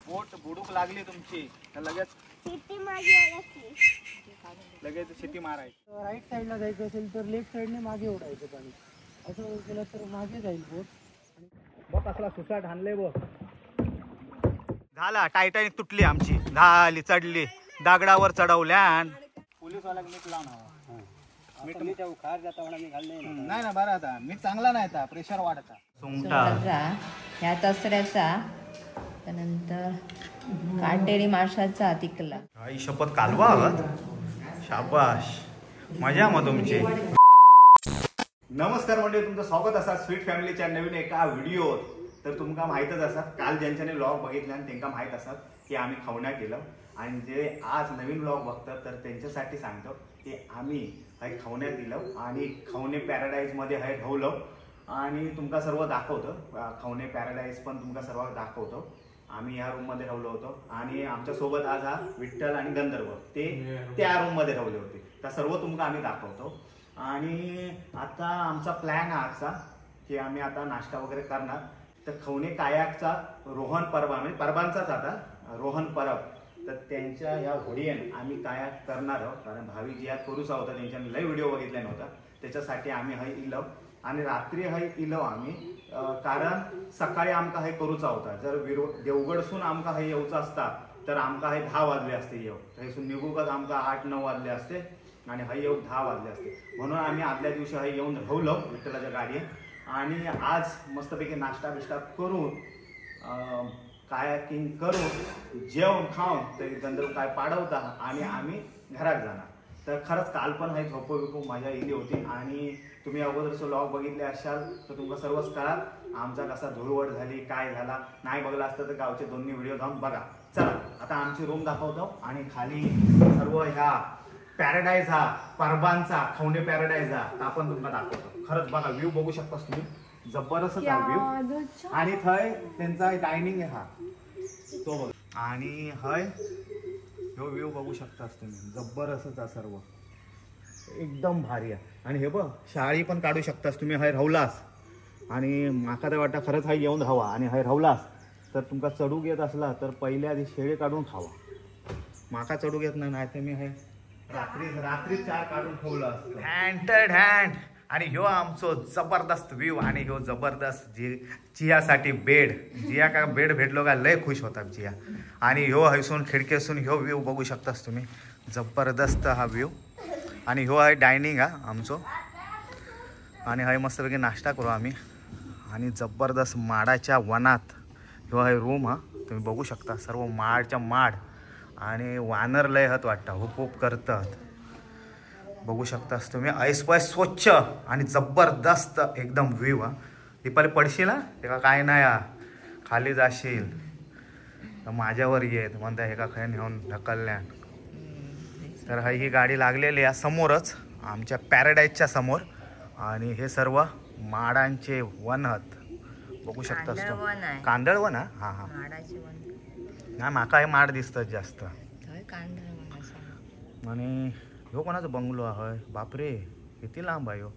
बोट बुडूक लागली तुमची तर लगेच लगेच शिटी मारायची. राईट साईडला जायचं असेल तर लेफ्ट साईडने मागे ओढायचं पाणी, असं केलं तर मागे जाईल बोट. बघ कसला सुसाट हाणले बघ. झाला टायटॅनिक तुटली आमची, झाली चढली दगडावर चढवल्यान. पोलीसवाला मीठ लावून हवा नाही ना बरं, आता मीठ चांगला नाही, आता प्रेशर वाढता. सुंगटा ह्या तसऱ्याचा, त्यानंतर काटेरी माशाचा तिकला. आई शपथ कालवा आहात, शाबाश, मजा मग तुमची. नमस्कार मंडळी, तुमचं स्वागत असा स्वीट फॅमिलीच्या नवीन एका व्हिडिओत. तर तुमका माहीतच असतात, काल ज्यांच्याने व्लॉग बघितले आणि त्यांना माहीत असतात की आम्ही खवण्यात गेलो, आणि जे आज नवीन व्लॉग बघतात तर त्यांच्यासाठी सांगतो की आम्ही हय खवण्यात गेलो आणि खवणे पॅराडाईजमध्ये हय ठेवलं आणि तुमका सर्व दाखवतो. खवणे पॅराडाईज पण तुमका सर्व दाखवतो. आम्ही ह्या रूममध्ये राहिलो होतो आणि आमच्यासोबत आज हा विठ्ठल आणि गंधर्व ते त्या रूममध्ये राहिले होते. तर सर्व तुमका आम्ही दाखवतो. आणि आता आमचा प्लॅन हा आजचा की आम्ही आता नाश्ता वगैरे करणार. तर खवणे कायाकचा रोहन परबा म्हणजे परबांचाच आता रोहन परब, तर त्यांच्या ह्या होडीयन आम्ही कायाक करणार आहोत. कारण भावी जी करूचा होता त्यांच्या लय व्हिडिओ बघितला नव्हता, त्याच्यासाठी आम्ही हय इलो आणि रात्री हय इलो आम्ही, कारण सकाळी आमका हय करूचा होता. जर देवगडसून आमका हय येऊचा असता तर आमका हय 10 वाजले असते येऊ, थंयसून निघूकच आमका 8-9 वाजले असते आणि हय येऊक 10 वाजले असते. म्हणून आम्ही आदल्या दिवशी हय येऊन राहिलो विठ्ठलाच्या गाडीत आणि आज मस्तपैकी नाश्ता बिष्टा करून कायाकिंग करून जेवण खाऊन तरी गंधर्व काय पाडवता आणि आम्ही घरात जाणार. तर खरंच काल पण हे झोपो बिपो मजा इली होती. आणि तुम्ही अगोदरचं व्लॉग बघितले असाल तर तुमका सर्वच कळाल आमचा कसा धुळवड झाली काय झाला. नाही बघला असतं तर गावचे दोन्ही व्हिडिओ जाऊन बघा. चला आता आमची रूम दाखवतो आणि खाली सर्व ह्या पॅराडाईज हा परबांचा खवणे पॅराडाईज हा आपण तुमका दाखवतो. खरंच बघा व्ह्यू बघू शकतास तुम्ही, जबरदस्तच हा व्ह्यू. आणि थंय त्यांचा डायनिंग आहे हा तो बघ, आणि हय ह्यो व्ह्यू बघू शकतास तुम्ही, जबरदस्तच हा सर्व एकदम भारी आहे. आणि हे बघ शाळी पण काढू शकतास तुम्ही हय राहुलास. आणि माका तर वाटतं खरंच हय येऊन राहावा आणि हय राहुलास तर तुमका चढूक येत असला तर पहिले आधी शेळी काढून खावा. माका चढूक येत नाही तर मी हय रात्री 4 काढून ठेवलं असतं. Hand hand. आणि ह्यो आमचो जबरदस्त व्ह्यू आणि ह्यो जबरदस्त जियासाठी बेड. जिया का बेड भेटलो का लय खुश होतात जिया. आणि ह्यो हैसून खिडकेसून ह्यो व्ह्यू बघू शकतास तुम्ही, जबरदस्त हा व्ह्यू. आणि ह्यो आहे डायनिंग हा आमचो. आणि हय मस्तपैकी नाश्ता करू आम्ही. आणि जबरदस्त माडाच्या वनात ह्यो आहे रूम हा, तुम्ही बघू शकता सर्व माडच्या माड. आणि वानर लय हत वाटतं हुप हुप करतात, बघू शकतास तुम्ही. ऐसपैस स्वच्छ आणि जबरदस्त एकदम व्ह्यू हा. दीपाली पडशील हा, ते काय नाही हा, खाली जाशील तर माझ्यावर येत म्हणता हे का खय नेऊन ढकलल्यान. तर ही गाडी लागलेली आहे समोरच आमच्या पॅराडाईजच्या समोर. आणि हे सर्व माडांचे वन हत बघू शकतास तुम्ही. कांदळ वन हा हा हा नाही माका हे माड दिसतात जास्त. आणि ह्यो कोणाचो बंगलो आहे बापरे, किती लांब आहे ह्यो.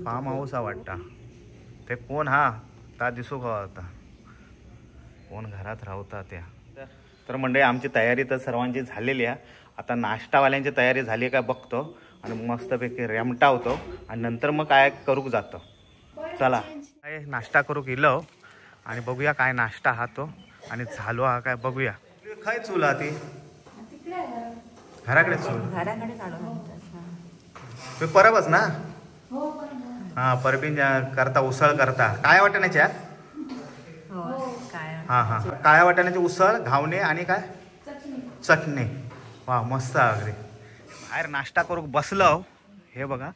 फार्म हाऊस हा वाटता ते कोण हा ता दिसू का आता कोण घरात राहता त्या. तर मंडळी आमची तयारी तर सर्वांची झालेली आहे. आता नाश्तावाल्यांची तयारी झाली काय बघतो आणि मस्तपैकी रेमटावतो आणि नंतर मग काय करूक जातो. चला नाश्ता करू गेलो आणि बघूया काय नाश्ता हा तो आणि झालो हा काय बघूया. काय चुला ती घराकडे चूल तुम्ही परबच ना हा परबीन करता उसळ करता काय वाटाण्याच्या हा हा काळ्या वाटाण्याची उसळ घावणे आणि काय चटणी. वा मस्त अगदी. बाहेर नाश्ता करू बसलो हे बघा.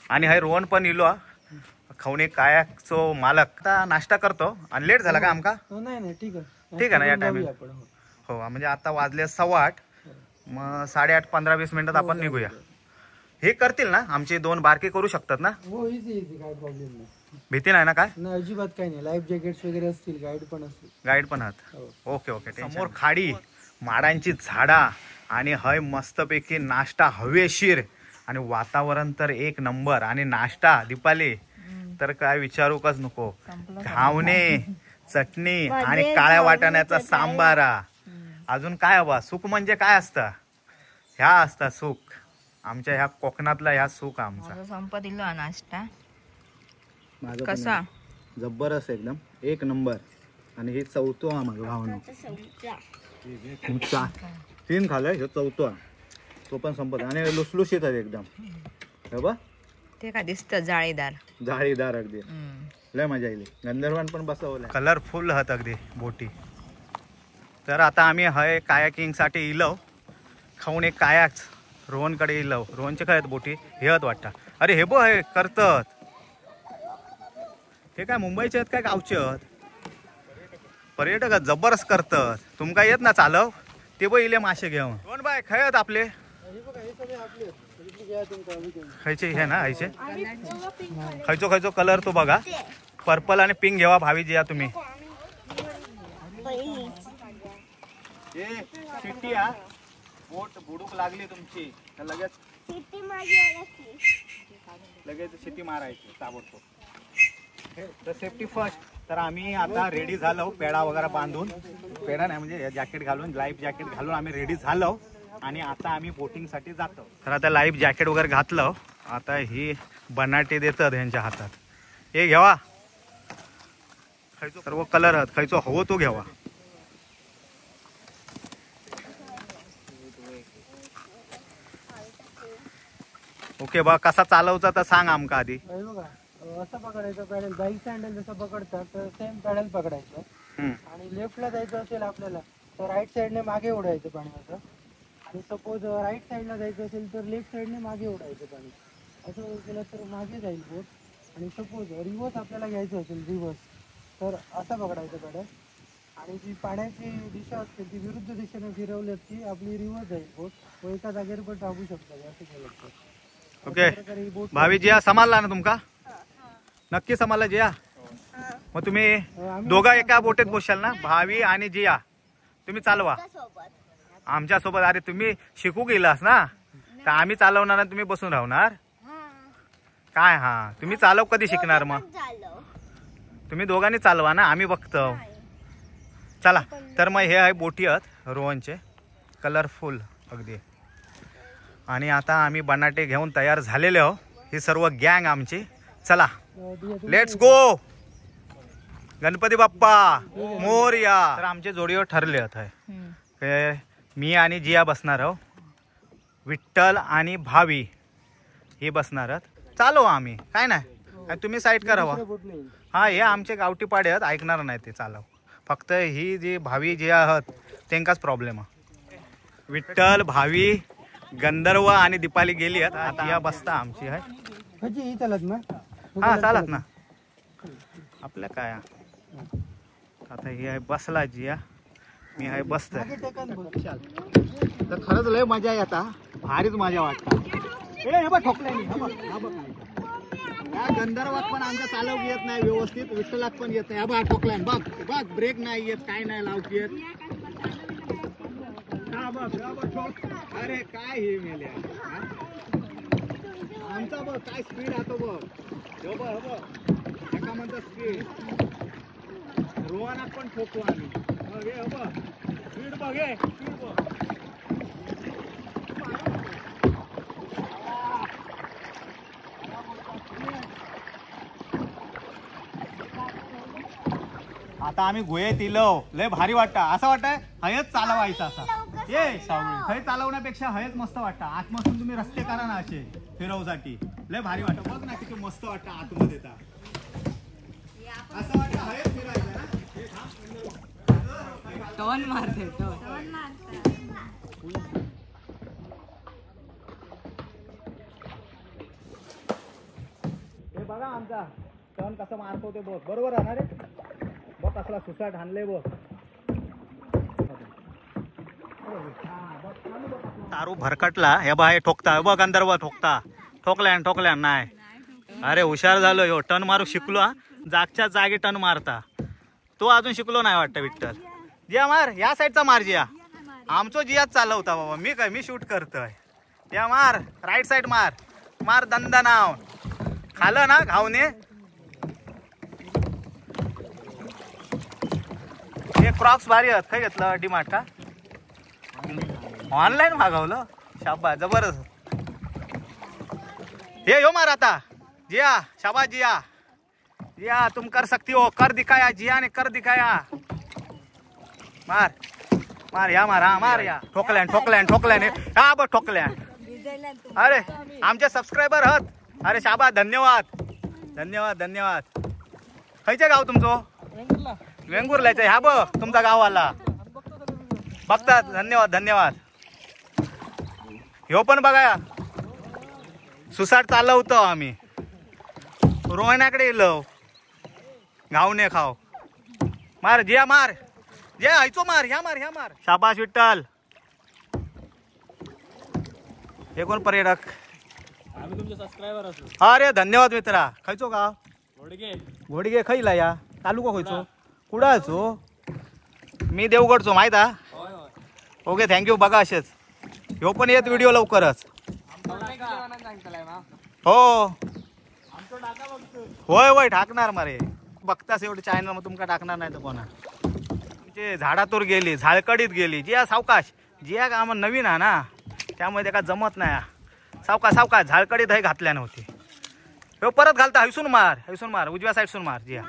आणि हे रोहन पण इलो खवणे कायाचो मालक. आता नाश्ता करतो आणि लेट झाला का आमका? नाही नाही ठीक आहे ठीक आहे ना या टायमिंग. हो म्हणजे आता वाजले 8:15, मग 8:30 15-20 मिनिटात आपण निघूया. हे करतील ना आमचे दोन बारके करू शकतात ना? हो इझी इझी काय प्रॉब्लेम नाही. भीती नाही ना काय? नाही अजिबात काही नाही. लाईफ जॅकेट्स वगैरे असतील, गाईड पण असतील. गाईड पण आहात. Okay okay. समोर खाडी, माडांची झाडा आणि हय मस्तपैकी नाश्ता हवेशीर आणि वातावरण तर एक नंबर. आणि नाश्ता दीपाली तर काय विचारूकच नको. घावणे चटणी आणि काळ्या वाटाण्याचा सांबारा. अजून काय हवा? सुख म्हणजे काय असतं? ह्या असता सुख आमच्या ह्या कोकणातला, ह्या सुख आमचा. संपत दिलो नाश्ता कसा जबरदस्त एकदम एक नंबर. आणि हे चौथो हा माझा भावनो, 3 खाल्लं, हे चौथो तो पण संपत. आणि लुसलुशीत आहे एकदम. हे बघ ते काय दिसतं जाळीदार जाळीदार अगदी, लय मजा येईल. गंधर्वान पण बसवलं, कलरफुल हत अगदी बोटी. तर आता आम्ही हय कायाकिंगसाठी इलो खाऊन एक कायाक रोहनकडे इलो. रोहनचे काय बोटी हे हत वाटतं. अरे हे बघ हे करतात, हे काय मुंबईचे आहेत काय गावचे आहेत? पर्यटक जबरदस्त करतात. तुमका येत ना चालव? ते बघ इले मासे घेऊन. रोहन बाय खय आहेत आपले? खायचे हे ना, खायचे खयचो खयचो कलर तो बघा. पर्पल आणि पिंक घेवा भावी जिया तुम्ही. सिटी हा बोट बुडूक लागली तुमची तर लगेच लगेच सिटी मारायची ताबडतोब. तर सेफ्टी फर्स्ट. तर आम्ही आता रेडी झालो, पेडा वगैरे बांधून, पेडा नाही म्हणजे जॅकेट घालून, लाईफ जॅकेट घालून आम्ही रेडी झालो आणि आता आम्ही बोटिंगसाठी जातो. तर आता लाईफ जॅकेट वगैरे घातलं, आता ही बनाटे देतात ह्यांच्या हातात. हे घ्यावा खयचो सर्व कलर आहेत, खयचो हवो तो घ्यावा. ओके बा कसा चालवचा तर सांग आमका आधी. असं पकडायचं पॅडल, बाईकचं हँडल जसं पकडतात तर सेम पॅडल पकडायचं. आणि लेफ्टला जायचं असेल आपल्याला तर राईट साईडने मागे ओढायचं पाणी असं. आणि सपोज राईट साईडला जायचं असेल तर लेफ्ट साईडने मागे ओढायचं पाणी असं केलं तर मागे जाईल बोट. आणि सपोज रिव्हर्स आपल्याला घ्यायचं असेल रिव्हर्स तर असं पकडायचं पॅडल. आणि जी पाण्याची दिशा असते ती विरुद्ध दिशेने फिरवली की आपली रिव्हर्स जाईल बोट व एका जागेवर पण थांबू शकतात असं केलं तर. ओके भावी जिया सांभाळला ना तुमका? नक्की सांभाळला जिया? मग तुम्ही दोघा एका बोटीत बसाल ना, भावी आणि जिया? तुम्ही चालवा आमच्या सोबत. अरे तुम्ही शिकू गेलास ना, तर आम्ही चालवणार आणि तुम्ही बसून राहणार काय? हा तुम्ही चालव कधी शिकणार मग? तुम्ही दोघांनी चालवा ना, आम्ही बघतो. चला तर मग हे आहे बोटी आहेत रोहनचे, कलरफुल अगदी. आणि आता आम्ही बनाटे घेऊन तयार झालेले आहो, ही सर्व गँग आमची. चला let's go, Ganpati Bappa Morya. तर आमचे जोडीवर ठरले आहे, मी आणि जिया बसणार आहो, विठ्ठल आणि भावी हे बसणार आहोत. चालू आम्ही काय नाही, आणि तुम्ही साईड करावा. हा हे आमचे गावठी पाडे आहेत, ऐकणार नाही ते. चालव फक्त ही जी भावी जी आहात त्यांकाच प्रॉब्लेम आहे. विठ्ठल, भावी, गंधर्व आणि दीपाली गेली आहेत. आता या बसता आमची आहे. हा चालत ना आपल्या काय. आता ही आहे बसला जिया, मी आहे बसतोय. तर खरंच लय मजा आहे आता, भारीच मजा वाटत. हे बघ ठोकले, या गंधर्वात पण आमच्या चालव येत नाही व्यवस्थित, विठ्ठलात पण येत नाही. बघ ठोकल्यान, बघ बघ ब्रेक नाही येत, काय नाही लावकी येत. बघ अरे काय हे मेले आमचा, बघ काय स्पीड आता बघ. हो बघ हो बघ एका म्हणतात स्पीड. रोहानात पण ठोकतो आम्ही. बघ हे बघ स्पीड, बघ हे स्पीड बघ. आता आम्ही गुहेत इलो, लय भारी वाटतं. असं वाटतंय हयच चालवायचं असा. ये सावळी हय चालवण्यापेक्षा हयच मस्त वाटतं. आतमधून तुम्ही रस्ते करा ना असे फिरवसाठी, लय भारी वाटतं. बघ ना किती मस्त वाटतं आतमध्ये. असं वाटतं हयच फिरायचं ना. टोन मारते, टोन. हे बघा आमचा टर्न कसं मारतो ते बघ. बरोबर आहे ना रे? बघ कसला सुसाट हाणले बघ. तारू भरकटला हे बा, हे ठोकता बघ गंधर्व ठोकता. ठोकल्यान ठोकल्यान नाही. अरे हुशार झालो ह्यो, टर्न मारू शिकलो. हा जागच्या जागी टर्न मारता. तो अजून शिकलो नाही वाटतं विठ्ठल. जिया मार या साईडचा मार जिया. आमचो जियाच चालवता बाबा, मी काय मी शूट करतोय. जिया मार राईट साईड मार, मार दंदा नाव खालं ना घावने. क्रॉक्स भारी आहेत. खंय घेतलं? डीमार्ट का ऑनलाईन मागवलं? शाबास, जबरदस्त. हे यो मार आता जिया, शाबास जिया, जिया तुम कर सकती हो, कर दिखाया जिया ने, कर दिखाया. मार मार या मार, हा मार या. ठोकल्यान ठोकल्यान ठोकल्यान, हा बघ ठोकल्यान. अरे आमचे सबस्क्रायबर हत. अरे शाबास, धन्यवाद धन्यवाद धन्यवाद. खयचे गाव तुमचो? वेंगुर्ल्याचे. ह्या बघ तुमचा गाववाला बघतात. धन्यवाद धन्यवाद. ह्यो पण बघा सुसाट चालवतो आम्ही. रोहण्याकडे येलो घावणे खाव. मार जिया मार, जिया आयचो मार, ह्या मार ह्या मार. शाबास विठ्ठल. हे कोण पर्यटक? आम्ही तुमचे सबस्क्रायबर असो. अरे धन्यवाद मित्रा. खयचो गाव? घोडगे. घोडगे खयला या तालुका खयचो? कुडाळचो. मी देवगडचो माहित हा. Okay thank you. बघा असेच ह्यो पण येत व्हिडिओ लवकरच. हो होय होय टाकणार मरे. बघतास एवढं चॅनल मग तुमका टाकणार नाही तर कोणा. आमचे झाडातूर गेली, झाडकडीत गेली. जिया सावकाश, जिया का आम्हाला नवीन हा ना त्यामुळे त्याका जमत नाही. सावकाश सावकाश, झाडकडीत हय घातल्या नव्हती. हो परत घालता. हैसून मार, हैसून मार, उजव्या साईडसून मार जिया.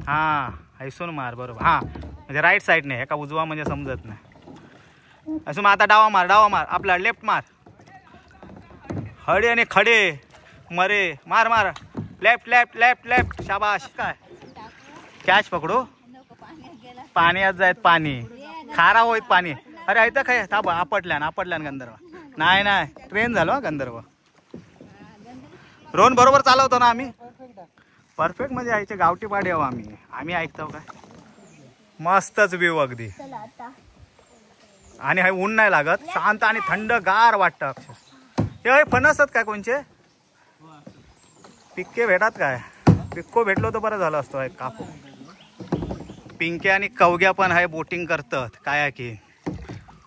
हां हैसून मार बरोबर. हां म्हणजे राईट साईडने, एका उजवा म्हणजे समजत नाही. असं मग आता डावा मार, डावा मार, आपला लेफ्ट मार. हडे आणि खडे मरे, मार मार, लेफ्ट लेफ्ट लेफ्ट लेफ्ट. शाबाश. काय कॅच पकडू? पाण्यात जायत पाणी खारा होईत पाणी. अरे ऐता काय थांब, आपटल्यान आपटल्यान गंधर्व. नाही नाही ट्रेन झालो गंधर्व. रोहन बरोबर चालवतो ना आम्ही परफेक्ट. म्हणजे आईचे गावठी पाडी आहो आम्ही. आम्ही ऐकतो काय मस्तच व्ह्यू अगदी. आणि हे ऊन नाही लागत, शांत आणि थंड गार वाटतं अक्षर. हे फणसत काय कोणचे पिक्के भेटात काय? पिक्को भेटलो तर बरं झालं असतो. कापू पिंक्या आणि कवग्या पण आहे बोटिंग करतात. काय आहे की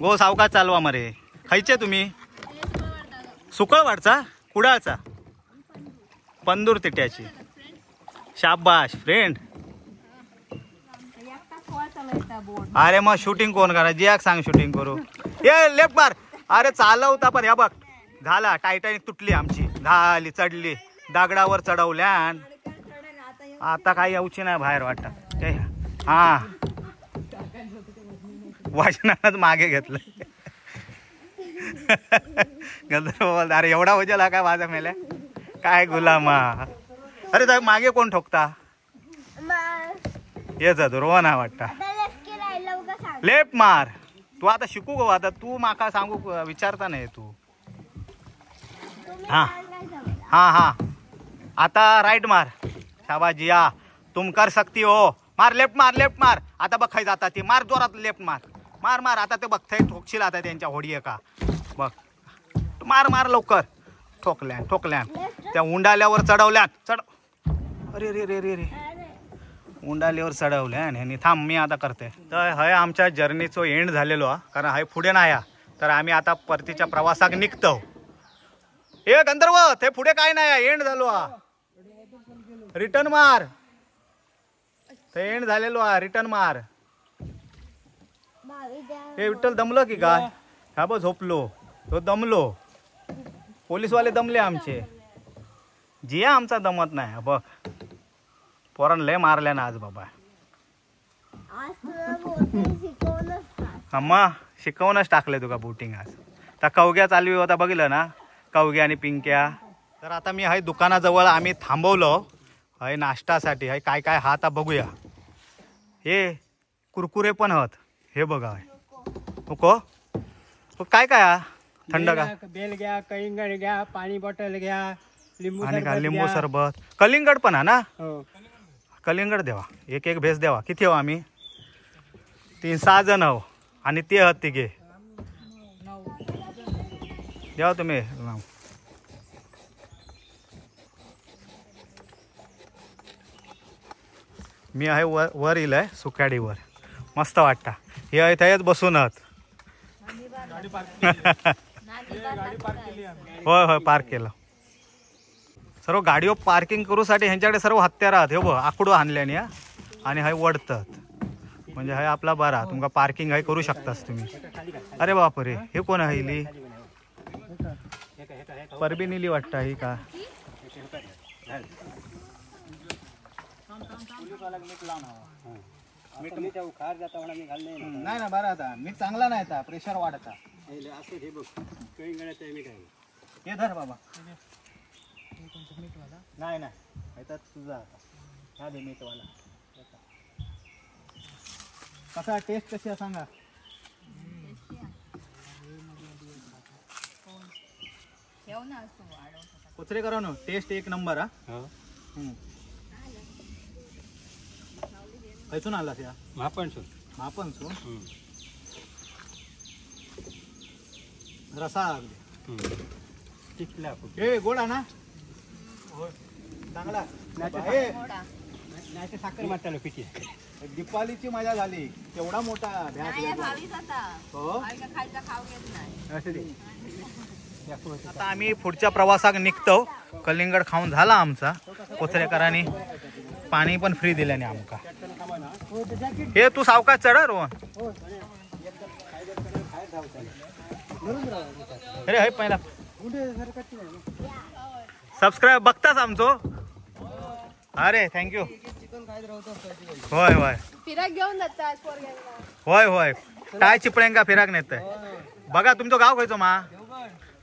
गो सावकाश चालवा मरे. खायचे तुम्ही? सुकळवाडचा, कुडाळचा, पंदूर तिट्याची. शाबाश फ्रेंड. अरे मग शूटिंग कोण करा? जियाक सांग शूटिंग करू. ये लेफ्ट मार. अरे चालवता पण ह्या बघ झाला. टायटॅनिक तुटली आमची, झाली चढली दगडावर चढवल्यान. आता काही येऊची नाही बाहेर वाटत. हा वाचनानच मागे घेतलं. गंधर्व अरे एवढा वजला काय माझा मेल्या काय गुलामा. अरे मागे कोण ठोकता? ये जातो रोहन हा वाटता. लेफ्ट मार. तू आता शिकू गो आता तू माका सांगू विचारता नाही तू. हा हा हा आता राईट मार. शाबास जिया, तुम कर सकती हो. मार लेफ्ट मार, लेफ्ट मार. आता बघ खाई जाता ती. मार जोरात लेफ्ट मार, मार मार. आता ते बघताय ठोकशील आता त्यांच्या होडी का बघ. मार मार लवकर. ठोकल्यान ठोकल्यान त्या उंडाल्यावर चढवल्यान. चढ. अरे रे रे रे रे उंडालीवर चढवल्यान ह्यांनी. थांब मी आता करते. तर हय आमच्या जर्नीचो एंड झालेलो हा, कारण हय पुढे नाही हा. तर आम्ही आता परतीच्या प्रवासाक निघतो. ए गंधर्व ते पुढे काय नाही, एंड झालो हा. रिटर्न मार. ते एंड झालेलो हा, रिटर्न मार. हे विठ्ठल दमलं की काय? हा बघ झोपलो तो, दमलो. पोलीसवाले दमले आमचे. जिया आमचा दमत नाही बघ. पोरान लय मारल्या ना आज बाबा. अम्मा शिकवूनच टाकले तुका बोटिंग आज. त्या कवग्या चालवी होता बघितलं ना, कवग्या आणि पिंक्या. तर आता मी हाय दुकानाजवळ आम्ही थांबवलो हय नाश्तासाठी. हय काय काय हा आता बघूया. हे कुरकुरे पण हत हे बघा. नको काय काय हा थंड का? बेल घ्या, कलिंगड घ्या, पाणी बॉटल घ्या, लिंबू आणि का लिंबू सरबत. कलिंगड पण हा ना? कलिंगड देवा एक एक भेस देवा. किती हो आम्ही? 3-6 जण हो. आणि ते हत तिघे द्या तुम्ही. मी आहे वर वर येईल आहे सुकाडीवर. मस्त वाटतं. हे आहे थंयच बसून आहात. होय होय पार्क केलं. सर्व गाडीवर पार्किंग करूसाठी ह्यांच्याकडे सर्व हत्यार आहात. हे बघ आकडो आणल्याने आणि हे वडतात. म्हणजे हाय आपला बरा तुमका पार्किंग आहे करू शकतास तुम्ही. अरे बापरे, हे कोण आहे इली? परबी नेली वाटतं ही का? नाही ना, बरं आता मीठ चांगला नाही, आता प्रेशर वाढता. हे धर बाबा. नाही नाही, तुझा आता हा दे मीठवाला. कसा टेस्ट कशी आहे सांगा. कोचरे करा ना, टेस्ट एक नंबर. हा खयसून आला त्या? महापणसून. महापणसून रसा अगदी हे गोड आहे ना, चांगला. साखर मारतालो पिठी. दीपावलीची मजा झाली, केवढा मोठा. आता आम्ही पुढच्या प्रवासाक निघतो. कलिंगड खाऊन झाला आमचा. कोचरेकरांनी पाणी पण फ्री दिल्याने आमका. हे तू सावकाश चढ रोहन. अरे हे पहिला सबस्क्राईब बघताच आमचो. अरे thank you. होय होय, फिराक घेऊन जातात पोरग्यांना. होय होय, काय चिपळ्यांका फिराक नेत. बघा तुमचं गाव खयचो मा?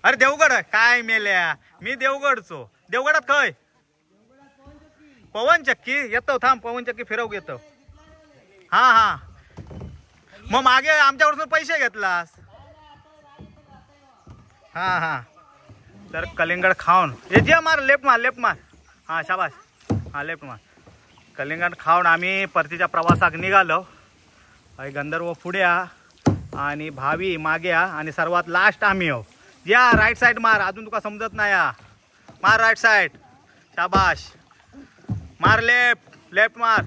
अरे देवगड. काय मेल्या, मी देवगडचो. देवगडात खय? पवन चक्की. येतो थांब, पवन चक्की फिरवू येतो. हा हा, मग मागे आमच्याकडून पैसे घेतलास. हा हा, तर कलिंगड खाऊन हे जे मार, लेफ्ट मार, लेफ्ट मार. हा शाबाश, हा लेफ्ट मार. कलिंगड खाऊन आम्ही परतीच्या प्रवासाक निघालो. गंधर्व पुढे आणि भावी मागे आणि सर्वात लास्ट आम्ही हो. या राईट साईड मार, अजून तुका समजत नाही. या मार राईट साईड, शाबाश. मार लेफ्ट, लेफ्ट मार.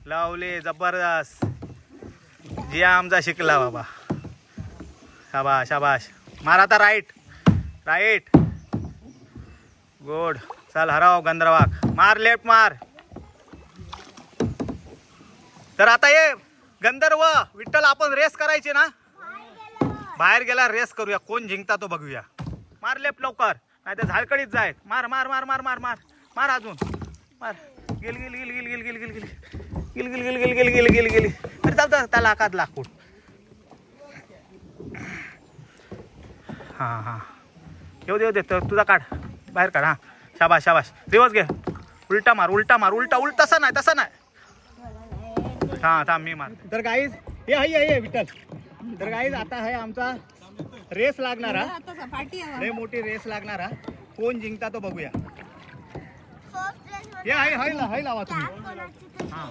लावली जबरदस्त. जिया आमचा शिकला बाबा. शाबाश शाबाश. मार आता राईट, राईट. गुड. चल हराव गंधर्वाक. मार लेफ्ट मार. तर आता ये गंधर्व विठ्ठल, आपण रेस करायची ना? बाहेर गेला रेस करूया, कोण जिंकता तो बघूया. मार लेफ्ट लवकर, नाही तर झाडकडीच जाय. मार मार मार मार मार मार मार अजून मार. गेल गेल गेल गेल गेल गेल गेल गेल गेल गेल गेल गेल गेल गेल गेल. अरे चालतं त्याला आकात लाकूड. हां हां, येऊ दे येऊ दे, तुझा काढ बाहेर काढ. हां शाबाश शाबाश. रिवर्स घे, उलटा मार, उलटा मार, उलटा उलट. तसा नाही, तसा नाही. हां थांब मी मार. तर गाईज हे आहे विठ्ठल. तर गाईज आता आहे आमचा रेस लागणार. लय मोठी रेस लागणार. कोण जिंकता तो बघूया. हे आहे हाय हाय लावा तुम्ही. हां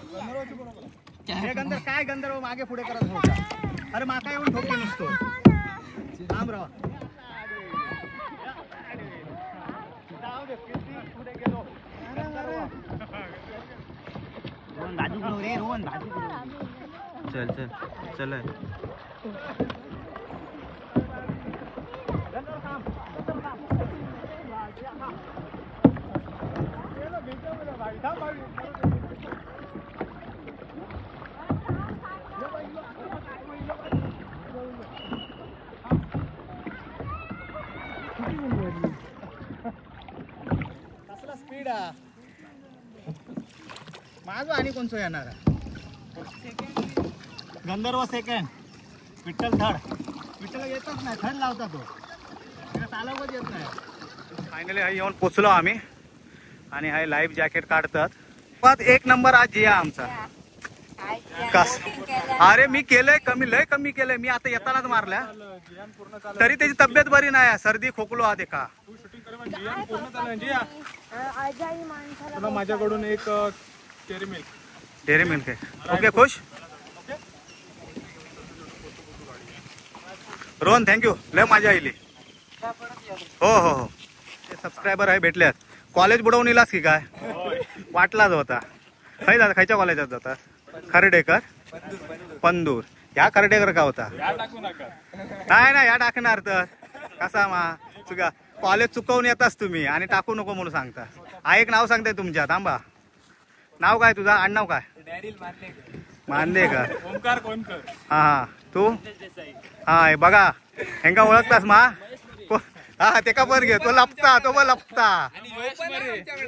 हे गंधर्व काय गंधर्व मागे पुढे करत होता. अरे माका येऊन ठोके नुसतो. थांब राहा. चल चल चल. कसला स्पीड आ माझं आणि कोणचं येणार. Gandharva second, Vitthal third. Vitthal येतच नाही, थर्ड लावता तो, चालवच येत नाही. फायनली हा येऊन पोचलो आम्ही आणि हा लाईफ जॅकेट काढतात. एक नंबर आज जिया आमचा. कस अरे मी केलंय कमी, लय कमी केलंय मी. आता येतानाच मारल्या तरी त्याची तब्येत बरी नाही, सर्दी खोकलो हा का. माझ्याकडून एक डेअरी मिल्क. डेअरी मिल्क आहे. ओके खुश रोहन, thank you. लय मजा आली. हो हो हो, ते सबस्क्रायबर आहे भेटल्यात. कॉलेज बुडवून इलास की काय वाटलाच होता. खय जाता, खयच्या कॉलेजात जाता? खरडेकर पंदूर. ह्या खरडेकर का होता? नाही नाही, ह्या टाकणार तर कसा मा चुका. कॉलेज चुकवून येतास तुम्ही आणि टाकू नको म्हणून सांगता. हा एक नाव सांगताय तुमच्या, थांबा. नाव काय तुझा? आडनाव काय? मांदेकर. ओमकार कोणकर. हा तू? हा हे बघा हेंका ओळखतास मा? हा तेका पण घे, तो लपता, तो पण लपता.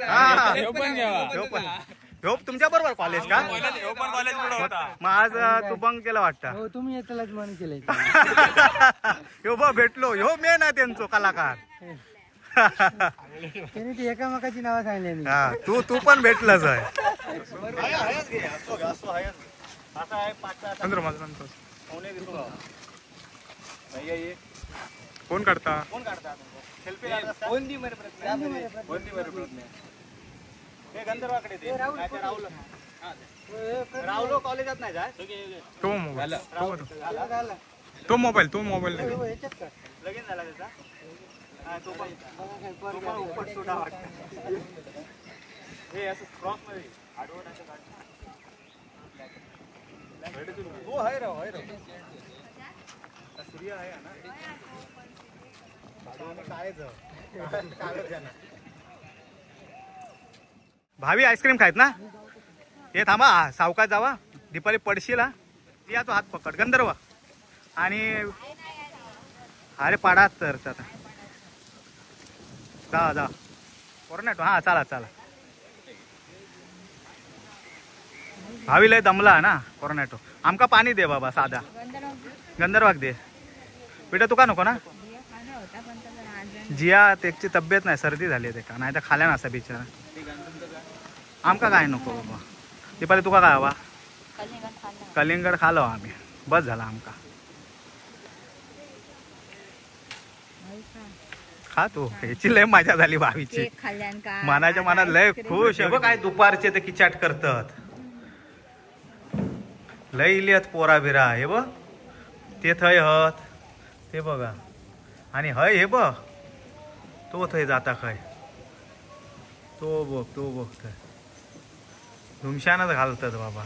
हा ह्यो तुमच्या बरोबर कॉलेज का? मग आज तू बंक केला वाटतं. तुम्ही येतालाच मन केलंय. ह्यो बघ भेटलो, ह्यो मेन आहे त्यांचो कलाकार. त्यांनी ती एकामेकाची नावं सांगली. हा तू तू पण भेटलाच आहे. कोण काढता? राहुल कॉलेजात नाही जाय. तो मोबाईल, तो मोबाईल, तो मोबाईल लगीन झाला त्याचा. तो पण उपट सुटा वाटतं. हे असं क्रॉस मध्ये आडवं हो आहे राव, आहे राव. सूर्य आहे ना, भावी आईस्क्रीम खायत ना? हे थांबा सावकाश जावा, दीपाली पडशील. या तो हात पकड गंधर्व. आणि अरे पाडात तर आता जा जा कोरोना. हा चला चला. भावी लय दमला ना कोरोनाटो. आमका पाणी दे बाबा साधा. गंधर्वाक दे. बेटा तुका नको ना? जिया त्याची तब्येत नाही, सर्दी झाली आहे का नाही तर खाल्या ना बिचारा. आमका काय नको बाबा. दीपाली तुका काय हवा? कलिंगड खालो आम्ही, बस झाला आमका. खा तू, ह्याची लय मजा झाली भावीची. मनाच्या मनात लय खुश. बघ काय दुपारचे ते किचाट करतात. लय इलियत पोरा बिरा. हे बघ ते थंय हत ते बघा. आणि हय हे बघ तो थंय जाता खय. तो बघ, तो बघ थंय धुमशानच घालतात बाबा.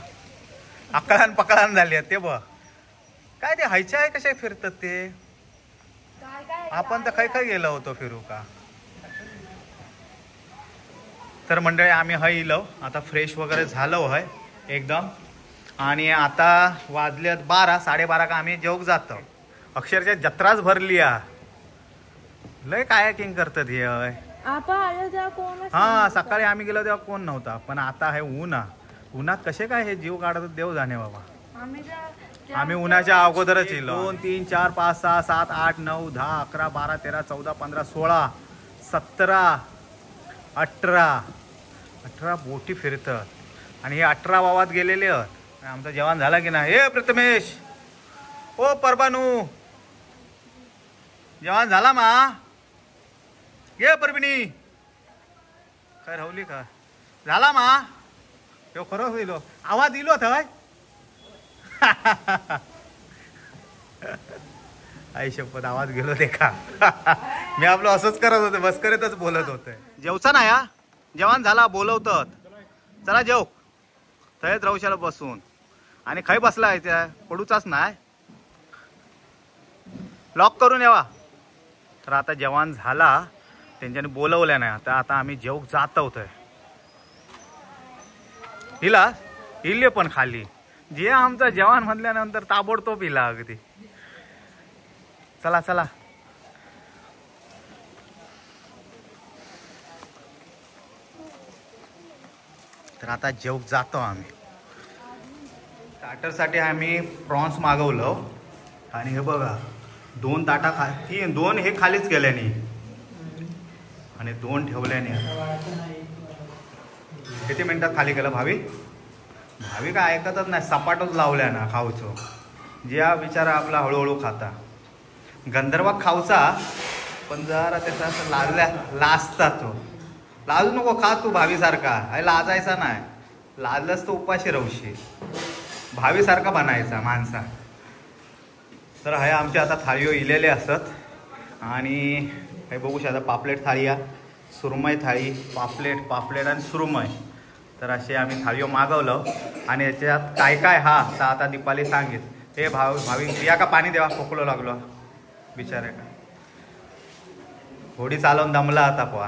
अकळान पकळान झाली ते बघ. काय ते हयच्या आहे कशा फिरतात ते. आपण तर खय खय गेलो होतो फिरू का. तर मंडळी आम्ही हय इलो आता फ्रेश वगैरे झालो हय एकदम. आणि आता वाजल्यात 12, 12:30 का आम्ही जेवक जातो. अक्षरशः जत्राच भरली आ. लय कायाकिंग करतात हे. हा सकाळी आम्ही गेलो तेव्हा कोण नव्हता, पण आता हे ऊन. उन्हात कसे काय हे जीव काढतात देव जाणे बाबा. आम्ही उन्हाच्या अगोदरच येलो. 2 3 4 5 6 7 8 9 10 11 12 13 14 15 16 17 18 18 बोटी फिरतात. आणि हे 18 वावात गेलेले आहेत. आमचं जेवण झालं की नाही? हे प्रथमेश, ओ परबानू, जेवण झाला मा? ये परबिनी काय राहुली का झाला मा? ह्यो खरं होईल आवाज इलो थंय. आई शपथ आवाज गेलो ते का. मी आपलं असंच करत होते, मस्करीतच बोलत होते. जेवचा ना या, जेवण झाला बोलवतात. चला जेव. थंयच राहूशाला बसून. आणि खय बसला त्या पडूचाच नाही. लॉक करून यावा. तर आता जेवण झाला, त्यांच्याने बोलवलं नाही. आता आता आम्ही जेवक जात होतोय. हिला इल्ले पण खाली जे आमचा जेवण म्हटल्यानंतर ताबडतोब हिला अगदी. चला चला. तर आता जेवक जातो आम्ही. स्टार्टरसाठी आम्ही प्रॉन्स मागवलं. आणि हे बघा 2 ताटा खा, 3 2 हे खालीच गेल्याने आणि 2 ठेवल्याने. किती मिनिटात खाली गेलं भावी? भावी काय ऐकतच नाही, सपाटच लावल्या ना खाऊचो. ज्या बिचारा आपला हळूहळू खाता. गंधर्वा खाऊचा पण जरा त्याचा असं लाजल्या लाजता तो. लाजू नको, खा तू भावीसारखा. अरे लाजायचा नाही, लाजलास तर उपाशी राहूशी. भावीसारखा बनायचा माणसा. तर हे आमच्या आता थाळीवर इलेले असत. आणि हे बघू शकता पापलेट थाळी आहे, सुरमई थाळी, पापलेट पापलेट आणि सुरमई. तर असे आम्ही थाळीवर मागवलं. आणि याच्यात काय काय हा तर आता दीपाली सांगेल. हे भाव भावी या का पाणी देवा, खोकलो लागलो बिचारे का. होडी चालवून दमला आता पोर.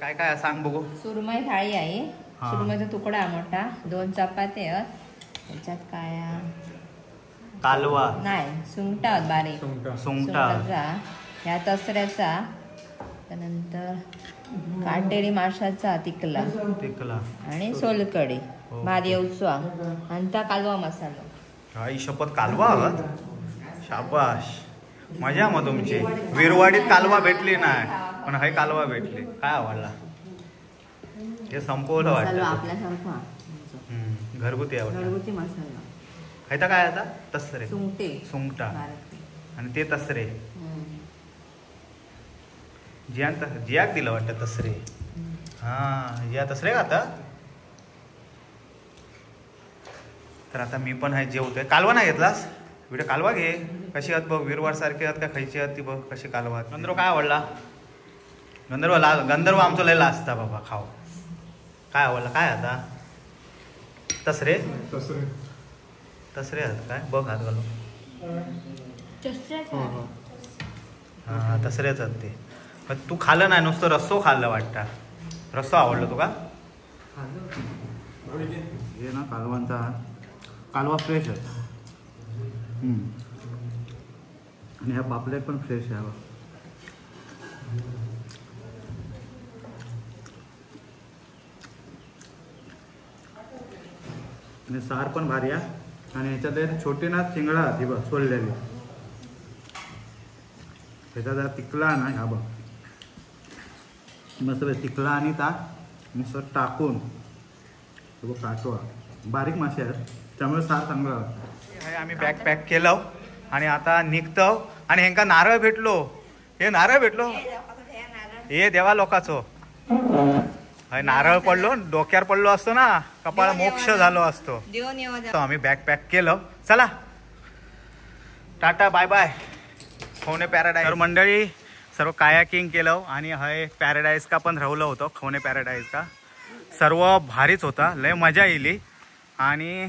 काय काय सांग बघू. सुरमई थाळी आहे, सुरमईचा तुकडा मोठा, 2 चपाती आहेत, त्याच्यात काय कालवा नाही, सुंगटा बारीक सुंगटा, ह्या तसऱ्याचा, त्यानंतर काटेरी माशाचा तिकला तिकला आणि सोलकडी भारी येवचो आणि त्या कालवा मसालो. आई शपथ कालवा आहात, शाबाश, मजा मग तुमची. विरवाडीत कालवा भेटली नाही पण हय कालवा भेटली. काय आवडला हे संपवलं वाटतं आपल्यासारखा घरगुती आवडला, घरगुती मसाला. हायता काय आता तसरे सुंगटे, सुंगटा आणि ते तसरे जियान जियाक दिलं वाटतं तसरे. हा जिया तसरे का आता. तर आता मी पण हाय जेवतोय. कालवा नाही घेतलास विडे? कालवा घे. कशी आहात बघ, विरवाड सारखी आहात का खायची आहात ती बघ कशी कालवा. गंधर्व काय आवडला? गंधर्व ला गंधर्व आमचं लय लाजता बाबा खाऊ. काय आवडलं काय आता? तसरे तसरे तसरे आहात काय बघ हात घालू. हा तसरेच आहात ते. पण तू खाल्लं नाही, नुसतं रस्सो खाल्लं वाटतं. रस्सो आवडलं तुका? हे ना कालवांचा कालवा फ्रेश आहे आणि ह्या पापलेट पण फ्रेश आहे. आणि सार पण भारी आहे. आणि ह्याच्यात छोटी ना चिंगडा ती बघ सोललेली, ह्याचा जरा तिकला ना ह्या बघ मस्त तिकला आणि ता मस्त टाकून बघ काटवा. बारीक मासे आहेत त्यामुळे सार चांगला लागतो. आम्ही बॅग पॅक केलं आणि आता निघतो. आणि ह्यांका नारळ भेटलो, हे नारळ भेटलो हे देवा लोकाचो. नारळ पडलो डोक्यावर पडलो असतो ना कपाळ मोक्ष झालो असतो. आम्ही बॅग पॅक केलं, चला tata bye bye Khavane paradise. तर मंडळी सर्व कायाकिंग केलं आणि हय पॅराडाईज का पण राहिलं होतं. खवणे पॅराडाईज का सर्व भारीच होता, लय मजा येली. आणि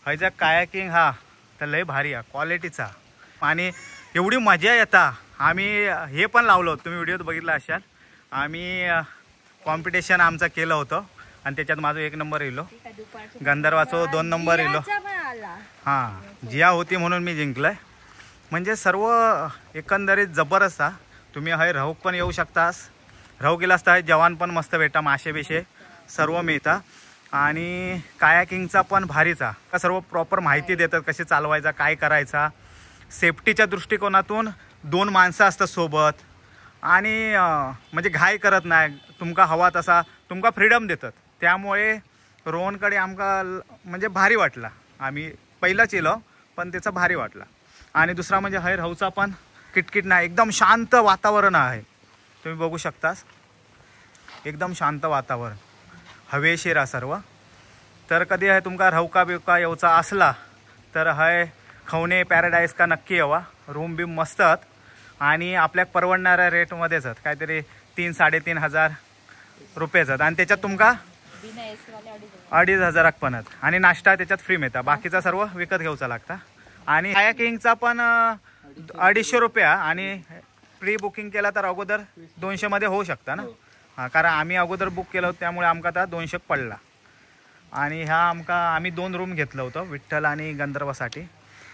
हयचा कायाकिंग हा तर लय भारी आहे क्वालिटीचा आणि एवढी मजा येता. आम्ही हे पण लावलं, तुम्ही व्हिडिओत बघितला असाल. आम्ही कॉम्पिटिशन आमचं केलं होतं आणि त्याच्यात माझं 1 नंबर येलो, गंधर्वाचं 2 नंबर येलो. हां जिया होती म्हणून मी जिंकलं. म्हणजे सर्व एकंदरीत जबरदस्त. तुम्ही हय राहूक पण येऊ शकतास, राहू गेला असता हय जेवण पण मस्त भेटा, मासे बिशे सर्व मिळता. आणि कायाकिंगचा पण भारीचा सर्व प्रॉपर माहिती देतात कशी चालवायचा काय करायचा. सेफ्टीच्या दृष्टिकोनातून 2 माणसं असतात सोबत आणि म्हणजे घाई करत नाही, तुमका हवा तसा तुमका फ्रीडम देतात. त्यामुळे रोहनकडे आमका म्हणजे भारी वाटला. आम्ही पहिलाच येलो पण त्याचा भारी वाटला. आणि दुसरा म्हणजे हय राहूचा पण किटकिट नाही, एकदम शांत वातावरण आहे. तुम्ही बघू शकतास एकदम शांत वातावरण, हवेशीर आहे सर्व. तर कधी आहे तुमका राहूका बिवका येवचा असला तर हय खवणे पॅराडाईज का नक्की यावा. रूम बिम मस्त आणि आपल्या परवडणाऱ्या रेटमध्येच आहेत, काहीतरी 3-3.5 हजार रुपयेच आहेत. आणि त्याच्यात तुमका 2.5 हजार पण आहेत आणि नाश्ता त्याच्यात फ्री मिळता, बाकीचा सर्व विकत घेऊचा लागता. आणि कायाकिंगचा पण 250 रुपया आणि प्री बुकिंग केला तर अगोदर 200 मध्ये होऊ शकता ना. हां कारण आम्ही अगोदर बुक केलं होतं त्यामुळे आमका आता 200 पडला. आणि ह्या आमका आम्ही 2 रूम घेतलं होतं विठ्ठल आणि गंधर्वासाठी.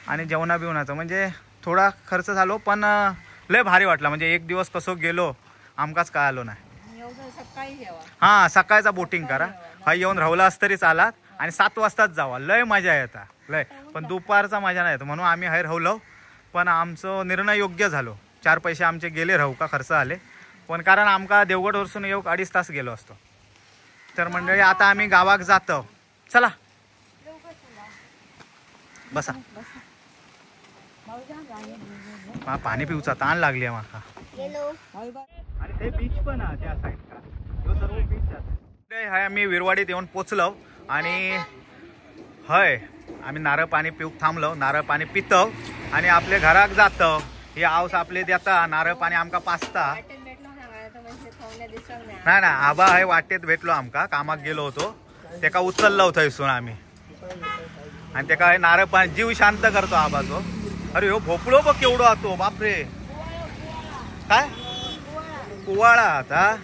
आणि जेवणा बिवणाचं म्हणजे थोडा खर्च झालो पण लय भारी वाटला. म्हणजे एक दिवस कसो गेलो आमकाच कळालो नाही. हां सकाळचा बोटिंग करा, हा येऊन राहुला तरी चालात आणि 7 वाजताच जावा, लय मजा येता लय. पण दुपारचा मजा नाही येत म्हणून आम्ही हय राहुलो. पण आमचं निर्णय योग्य झालो, 4 पैसे आमचे गेले राहू का खर्च आले पण, कारण आमका देवगडवरसून येऊक 2.5 तास गेलो असतो. तर मंडळी आता आम्ही गावाक जातो, चला बसा. पाणी पिऊचा ताण लागली आहे माका. आणि ते बीच पण आहे त्या साईडला, सर्व बीच आहे. हाय आम्ही विरवाडीत येऊन पोचलो आणि हय आम्ही नारळ पाणी पिऊक थांबलो. नारळ पाणी पितो आणि आपल्या घराक जातो. हे आऊस आपले देता नारळ पाणी आमका पाचता नाही ना. आबा हय वाटेत भेटलो आमका, कामाक गेलो होतो तेका उचललं होतं इसून आम्ही. आणि तेका हय नारळ पाणी जीव शांत करतो आबाचो. अरे हो भोपळो बघ केवढो आतो, बापरे. काय कुवाळा आता.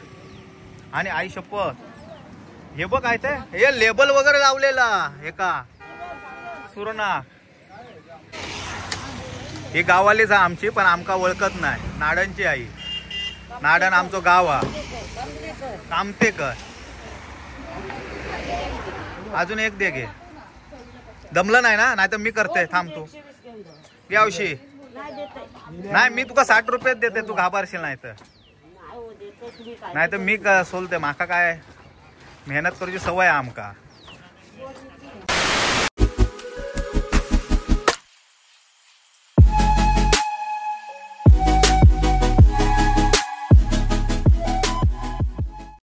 आणि आई शपथ हे बघ काय ते हे लेबल वगैरे लावलेला हे का. सुरना ही गावालीच हा आमची, पण आमका वळखत नाही. नाडनची आई, नाडन आमचो गाव हा. कामतेकर. अजून एक दे घे. दमलं नाही ना? नाही तर मी करते, थांब तू. यावशी नाही, मी तुका 60 रुपयेच देते, तू घाबरशील नाही तर. नाही तर मी सोलते, माका काय मेहनत करूची सवय आहे आमका.